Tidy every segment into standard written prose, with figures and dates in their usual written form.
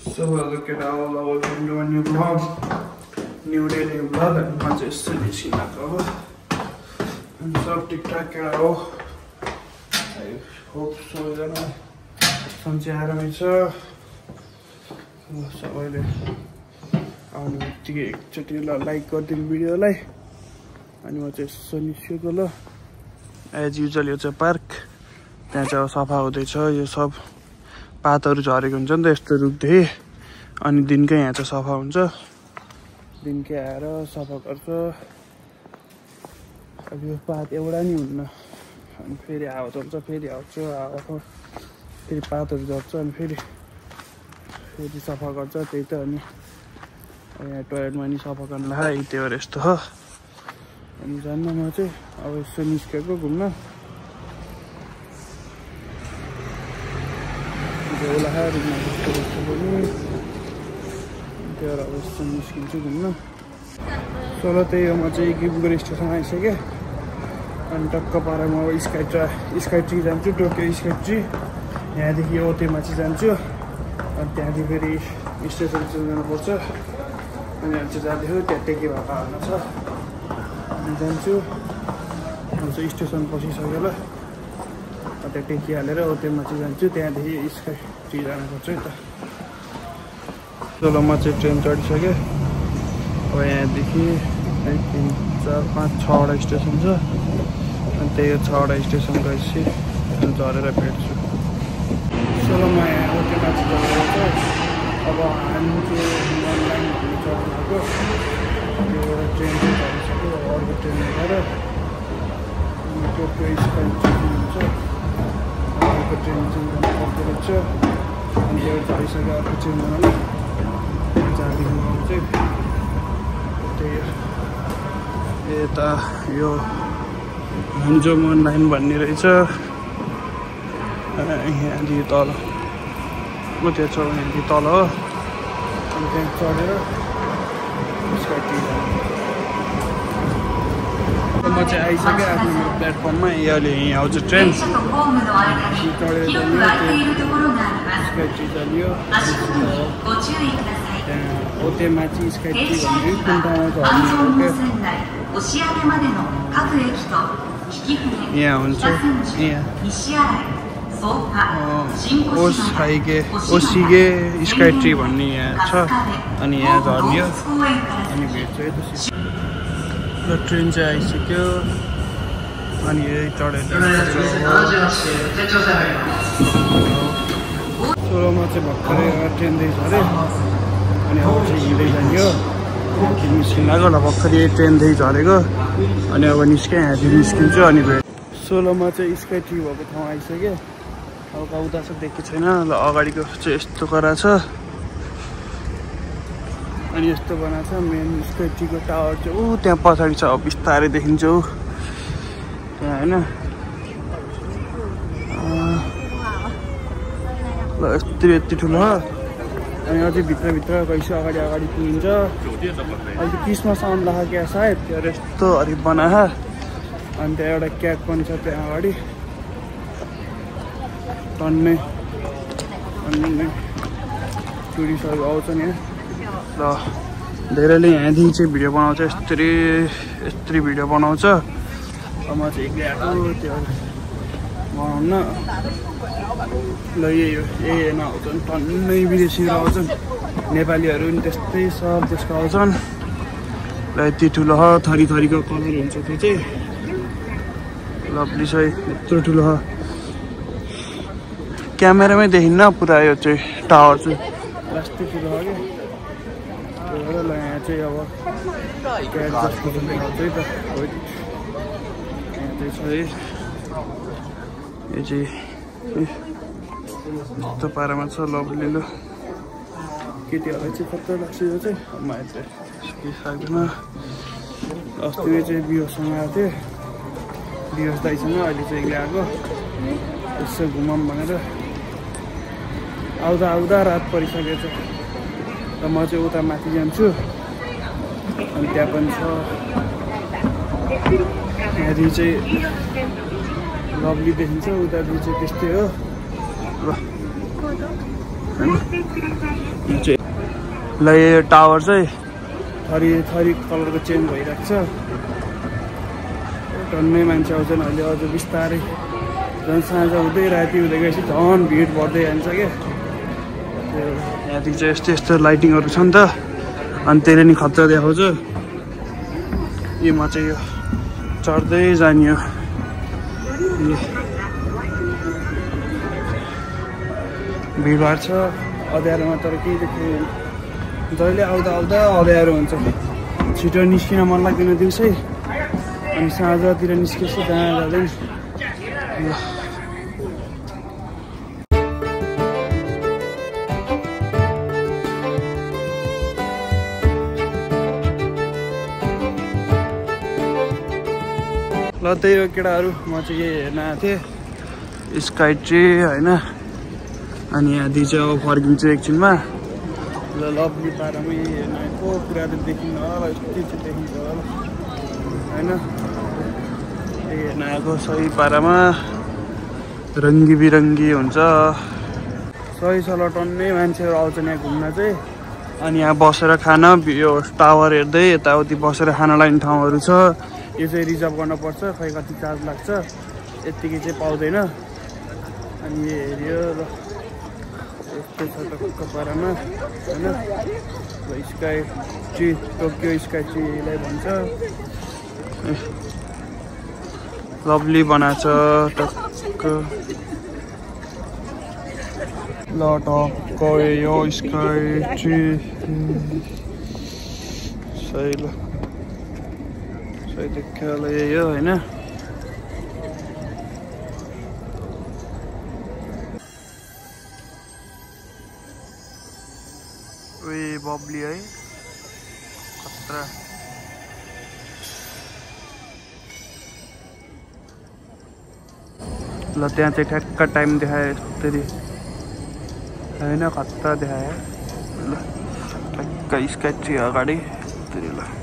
So look at all our into a new vlog. New day, new vlog, and much is finishing that over. And so TikTok I hope so that some Jeremy sir. So I'm like got the video like and what is sunny sugar as usual it's a park. त्यहाँ चाहिँ सफा हुँदैछ यो सब पातहरु झरेको हुन्छ नि त यस्तो रुख्दै अनि दिनकै यहाँ चाहिँ सफा हुन्छ दिनकै आएर सफा गर्छ अब यो पात एउटा नि हुन्न अनि फेरि हावा चल्छ फेरि आउँछ हावा फेरि पातहरु झर्छ अनि फेरि सफा गर्छ त्यही त अनि यहाँ टोयलेटमा नि सफा गर्न लाग्यो त्यो यस्तो हो अनि जान्न म चाहिँ अब यसो निस्केको घुम्न होला रुममा बस्छु पनि त्यहाँ अब यसो निस्किन्छु घुम्न सोलो त्यही हो म चाहिँ गिफगुर स्टेसन आइसकेँ अनि टक्क पारा म स्काई ट्री जान्छु टोकियो स्काई ट्री यहाँदेखि ओतेमा चाहिँ जान्छु अनि त्यहाँदेखि फेरि स्टेसन जानुपर्छ अनि यहाँ चाहिँ जाँदै हो त्यहाँ टेकी भएको हाल्नु छ अनि जान्छु अनि स्टेसन पसिसक्यो ल त्यहाँ टेकी हालेर ओतेमा चाहिँ जान्छु त्यहाँदेखि स्काई ट्री जानुपर्छ नि त चलो म चाहिँ ट्रेन चढिसकेँ अब यहाँदेखि 1 2 3 4 5 6वटा स्टेसन छ अनि त्यही 6वटा स्टेसन गएपछि अनि झरेर भेट्छु चलो म यहाँ ओतेमा चाहिँ झरेर अब हामी चाहिँ अनलाइन चढ्नुको यो ट्रेन चाहिँ झरिसक्यो अर्को ट्रेन हेरेर टोकियो स्काई ट्री हुन्छ अर्को ट्रेन चाहिँ पर्दो रहेछ अनि त्यो झरिसक्यो अर्को ट्रेन जानु जाँदेखि चाहिँ त्यही यता यो हुन्जोमन लाइन भन्ने रहेछ यहाँदेखि तल म त्यहाँ छ यहाँदेखि तल हो अनि त्यहाँ चढेर स्काई ट्री जानु म चाहिँ आइसकेँ आफ्नो प्लेटफर्ममा अहिले यहीँ आउँछ ट्रेन चढेर स्काई ट्री जानियो त्यहाँ ओतेमा चाहिँ स्काई ट्री भन्ने कुन ठाउँमा यहाँ हुन्छ ओसिगे स्काई ट्री भन्ने यहाँ छ अनि यहाँ झर्नियो अनि भेट्छ है र ट्रेन चाहिँ आइसक्यो अनि यही चढेर सोह्रमा चाहिँ भर्खरै ट्रेनदेखि झऱ्यो अनि अब चाहिँ हिँड्दै जान्यो निस्किन लाग्यो होला भर्खरै ट्रेनदेखि झरेको अनि अब निस्केँ यहाँदेखि निस्किन्छु अनि भेट 16मा चाहिँ स्काई ट्री भएको ठाउँ आइसक्यो अब उता चाहिँ देखेको छैन ल अगाडिको चाहिँ यस्तो करा छ अनि यस्तो बनाएको छ मेन स्काई ट्रीको टावर चाहिँ ऊ त्यहाँ पछाडि छ अब बिस्तारै देखिन्छ ऊ त्यहाँ होइन ल यति ठुलो हो अनि अझै भित्रभित्र कैसे अगाडि पुगिन्छ अहिले क्रिसमस आउनु लाग्यो क्या सायद त्यो यस्तो हरिब बनायो अनि त्यहाँ एउटा क्याट पनि छ त्यहाँ अगाडि टन्नै टुरिस्टहरू आउँछन् यहाँ र धेरैले यहाँदेखि चाहिँ भिडियो बनाउँछ यस्तरी भिडियो बनाउँछ म चाहिँ एक्लै आएको त्यो बनाउन ल यही हो यही हेर्न आउँछन् टन्नै विदेशीहरू आउँछन् नेपालीहरू पनि त्यस्तै सब त्यसको आउँछन् र यति ठुलो हो थरीको कलर हुन्छ त्यो चाहिँ लभली छ यत्रो ठुलो हो क्यामेरामै देखिन्न पुरा यो चाहिँ टावर चाहिँ यस्तै ठुलो हो क्या त्यही भएर ल यहाँ चाहिँ अब क्याट जस्तो चाहिँ आउँछ है त यहाँ चाहिँ छ है यो चाहिँ यस्तो पारामा छ लभली ल केटीहरूलाई चाहिँ कस्तो लाग्छ यो चाहिँ मलाई चाहिँ केही सक्दैन अस्ति नै चाहिँ बिहोसँग आएको थिएँ बिहोस दाइसँग अहिले चाहिँ एक्लै आएको यसो घुमाउँ भनेर आउँदा रात परिसकेको छ र म चाहिँ उता माथि जान्छु अनि त्यहाँ पनि छ यहाँदेखि चाहिँ लभली देखिन्छ उतादेखि चाहिँ त्यस्तै हो ल ल यो टावर चाहिँ थरी थरी कलरको चेन्ज भइरहेको छ टन्नै मान्छे आउँछन् अहिले अझ बिस्तारै झन् साँझ हुँदै राति हुँदै गएपछि झन् भिड बढ्दै जान्छ क्या यहाँदेखि चाहिँ यस्तो यस्तो लाइटिङहरू छ नि त अनि त्यसले नि खतरा देखाउँछ योमा चाहिँ यो चढ्दै जाने हो भिडभाड छ अँध्यारोमा तर केही देख्दैन जहिले आउँदा आउँदा अँध्यारो हुन्छ छिटो निस्किन मन लाग्दैन दिउँसै अनि साँझतिर निस्केपछि जहाँ जाँदैन ल त्यही हो केटाहरू म चाहिँ यही हेर्न आएको थिएँ स्काई ट्री होइन अनि यहाँदेखि चाहिँ अब फर्किन्छु एकछिनमा ल लभली पारामै हेर्न आएको कुरा त देखिन्न होला यस्तो चाहिँ देखिन्छ होला होइन त्यही हेर्न आएको सही पारामा रङ्गी बिरङ्गी हुन्छ सही सल्लाह टन्नै मान्छेहरू आउँछन् यहाँ घुम्न चाहिँ अनि यहाँ बसेर खान यो टावर हेर्दै यताउति बसेर खान लाने ठाउँहरू छ यो चाहिँ रिजर्भ गर्नुपर्छ खै कति चार्ज लाग्छ यत्तिकै चाहिँ पाउँदैन अनि यो हेऱ्यो ल यस्तै छ टक्क पारामा होइन स्काई ट्री टोकियो स्काई ट्रीलाई भन्छ लभली बनाएको छ टक्क ल टक्क यो स्काई ट्री सही ल सही देख्यो होला यही हो होइन बब्ली है खतरा ल त्यहाँ चाहिँ ठ्याक्क टाइम देखायो यसरी होइन खतरा देखायो ल ठ्याक्क स्काई ट्री अगाडि यसरी ल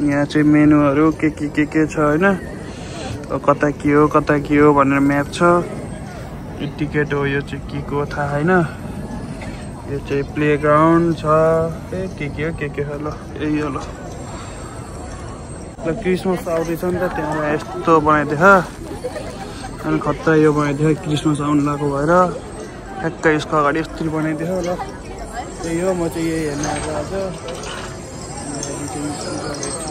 यहाँ चाहिँ मेनुहरू के छ होइन कता के हो भनेर म्याप छ यो टिकट हो यो चाहिँ के को थाहा होइन यो चाहिँ प्लेग्राउन्ड छ के हो ल यही हो ल क्रिसमस आउँदैछ नि त त्यहाँ यस्तो बनाइदिएछ अनि खतरा यो बनाइदिएछ क्रिसमस आउनु लागेको भएर ठ्याक्क यसको अगाडि यस्तरी बनाइदिएछ ल त्यही हो म चाहिँ यही हेर्न आएको आज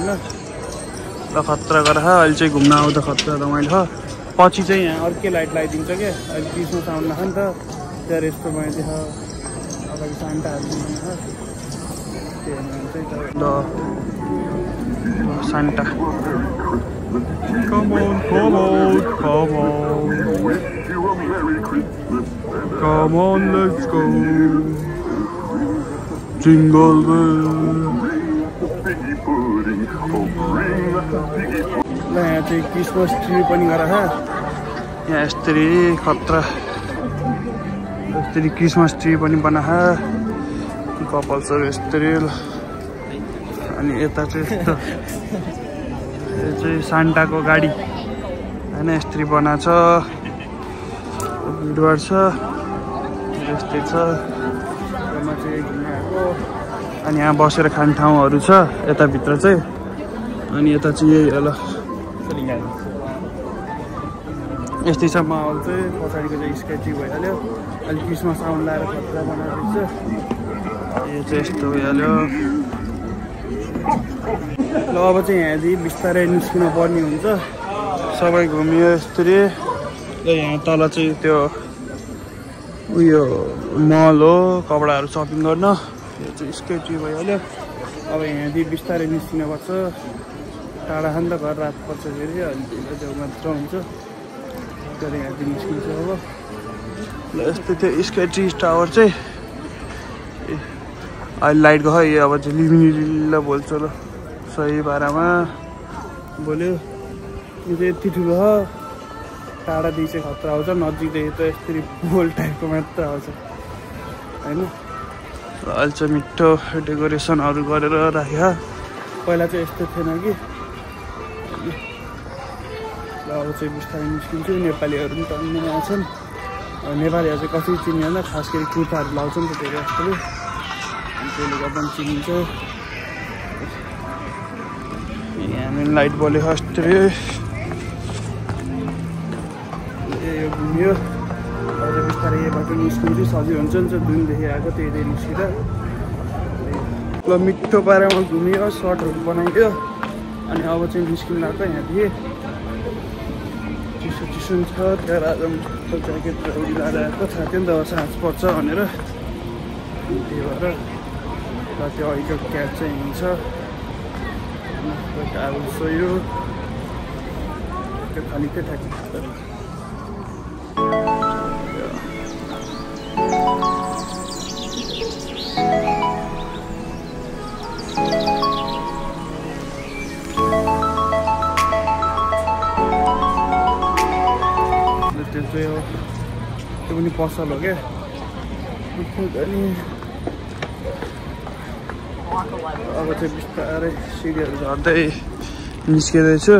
ल खतरा गरेर अहिले चाहिँ घुम्न आउँदा खतरा रमाइलो पछि चाहिँ यहाँ अर्कै लाइट लगाइदिन्छ क्या अहिले क्रिसमस आउनु लाग्छ नि त त्यहाँ यस्तो बनाइदिएछ अगाडि सान्टाहरू ल सान्टा Come on, let's go. Jingle bells. ल यहाँ चाहिँ क्रिसमस ट्री पनि गरेर यहाँ यस्तरी खतरा यस्तरी क्रिसमस ट्री पनि बनाएर कपल्सहरू यस्तरी अनि यता चाहिँ यस्तो यो चाहिँ सान्टाको गाडी होइन यस्तरी बनाएको छ भिडभाड छ यस्तै छ यसमा चाहिँ घुम्न आएको अनि यहाँ बसेर खाने ठाउँहरू छ यताभित्र चाहिँ अनि यता चाहिँ यही होला यस्तै छ माहौल चाहिँ पछाडिको चाहिँ स्काई ट्री भइहाल्यो अहिले क्रिसमस आउनु लगाएर खतरा बनाएको छ यो चाहिँ यस्तो भइहाल्यो ल अब चाहिँ यहाँदेखि बिस्तारै निस्किनु पर्ने हुन्छ सबै घुमियो यस्तरी र यहाँ तल चाहिँ त्यो उयो मल हो कपडाहरू सपिङ गर्न यो चाहिँ स्काई ट्री भइहाल्यो अब यहाँदेखि बिस्तारै निस्किनुपर्छ टाढा खान त घर रात पर्छ फेरि अनि त्यो मात्र हुन्छ तर यहाँदेखि निस्किन्छ अब ल यस्तै थियो स्काई ट्री टावर चाहिँ अहिले लाइट गयो अब चाहिँ लिमिल बोल्छ ल सही पारामा बोल्यो यो चाहिँ यति ठुलो हो टाढादेखि चाहिँ खतरा आउँछ नजिकदेखि त यस्तरी पोल टाइपको मात्र आउँछ होइन अहिले चाहिँ मिठो डेकोरेसनहरू गरेर राख्यो पहिला चाहिँ यस्तो थिएन कि ल अब चाहिँ बिस्तारै निस्किन्छु नेपालीहरू पनि टन्नै आउँछन् नेपालीहरू चाहिँ कसरी चिन्दैन खास गरी कुर्ताहरू लाउँछ नि त धेरै जस्तोले त्यसले गर्दा पनि चिनिन्छ। यहाँ लाइट बल्यो फर्स्ट रे यो घुम्यो अझ बिस्तारै यो बाटो निस्किनु चाहिँ सजिलो हुन्छ नि त जुनदेखि आएको त्यही निस्किँदा ल मिठो पारामा घुमियो सर्टहरू बनाइयो अनि अब चाहिँ निस्किनु लाग्यो यहाँदेखि चिसो चिसो छ त्यहाँ आज ज्याकेटहरू लाएर आएको थाहा थियो नि त साँझ पर्छ भनेर त्यही भएर र त्यो अहिलेको क्याब चाहिँ हिँड्छ टावल सोयो त्यो खाली त्यो ठ्याक्क त्यो पनि पसल हो क्या अनि अब चाहिँ बिस्तारै सिडीहरू झर्दै निस्किँदैछु।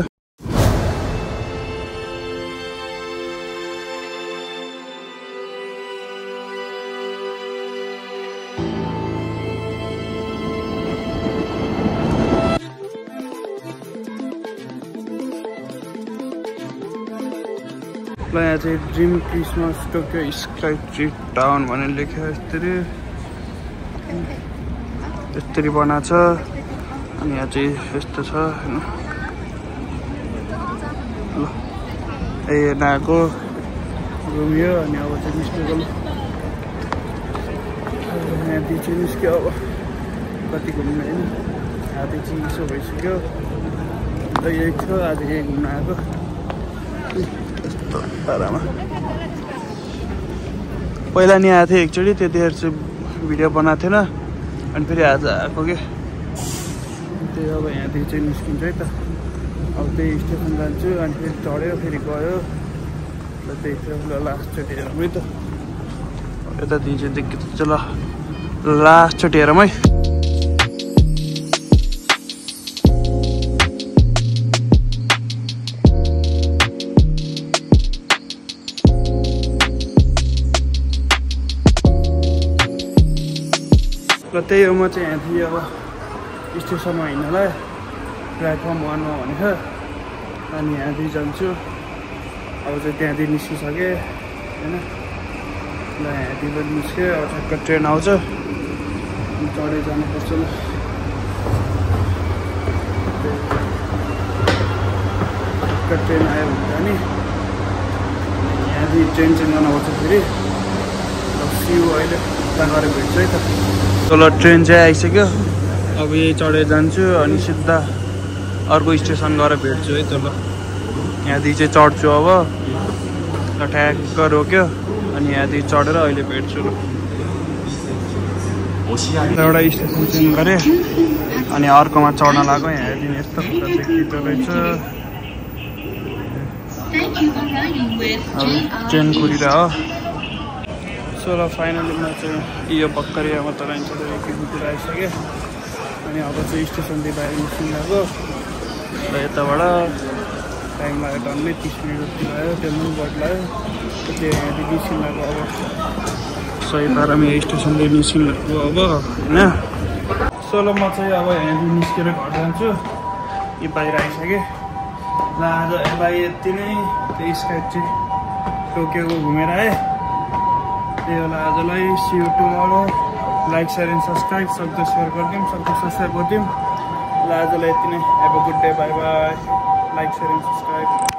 ल यहाँ चाहिँ dream Christmas Tokyo sky tree town भनेर लेख्यो यसरी बनाएको छ अनि यहाँ चाहिँ यस्तो छ हैन ल ए नाको घुम्यो अनि अब चाहिँ निस्केको यहाँदेखि चाहिँ निस्क्यो अब कति घुम्नु होइन आधी चाहिँ यसो भइसक्यो अन्त यही थियो आज यही घुम्न आएको पारामा पहिला नि आएको थिएँ एकचोटि त्यतिखेर चाहिँ भिडियो बनाएको थिएन अनि फेरि आज आएको के त्यही अब यहाँदेखि चाहिँ निस्किन्छ है त अब त्यही स्टेसन जान्छु अनि फेरि चढ्यो फेरि गयो ल त्यही थियो ल लास्टचोटि हेरौँ है त यतादेखि चाहिँ देखिन्छ ल लास्टचोटि हेरौँ है। र त्यही हो म चाहिँ यहाँदेखि अब स्टेसनमा हिँड्नलाई प्लेटफर्म 1 मा भनेको अनि यहाँदेखि जान्छु अब चाहिँ त्यहाँदेखि निस्किसकेँ होइन ल यहाँदेखि पनि निस्क्यो अब ठ्याक्क ट्रेन आउँछ अनि चढेर जानुपर्छ ल ठ्याक्क ट्रेन आयो भने नि यहाँदेखि ट्रेन चेन्ज गर्नुपर्छ फेरि सिउ अहिले उता गएर भेट्छु है त। तल ट्रेन चाहिँ आइसक्यो अब यही चढेर जान्छु अनि सिधा अर्को स्टेसन गएर भेट्छु है त ल यहाँदेखि चाहिँ चढ्छु अब ल ठ्याक्क रोक्यो अनि यहाँदेखि चढेर अहिले भेट्छु ल एउटा स्टेसन चेन्ज गरेँ अनि अर्कोमा चढ्न लाग्यो यहाँदेखि यस्तो खुट्टा देखिँदो रहेछ अब ट्रेन कुरिरह हो सो ल फाइनली म चाहिँ यो भर्खरै अब तराइन चढेर आइसकेँ अनि अब चाहिँ स्टेसनदेखि बाहिर निस्किनु लाग्यो र यताबाट टाइम लाग्यो टन्नै 30 मिनट जति लाग्यो त्यो पनि बदलायो त्यो यहाँदेखि निस्किनु लाग्यो अब सही पारामा यो स्टेसनदेखि निस्किनु लाग्यो अब होइन। सो ल म चाहिँ अब यहाँदेखि निस्केर घर जान्छु यो बाहिर आइसकेँ ल आज यसलाई यति नै त्यो स्काई ट्री टोकियोको घुमेर आएँ त्यही होला आजलाई see you tomorrow like share and subscribe सक्दो सेयर गरिदिउँ सक्दो सब्सक्राइब गरिदिउँ ल आजलाई यति नै have a good day bye bye like share and subscribe.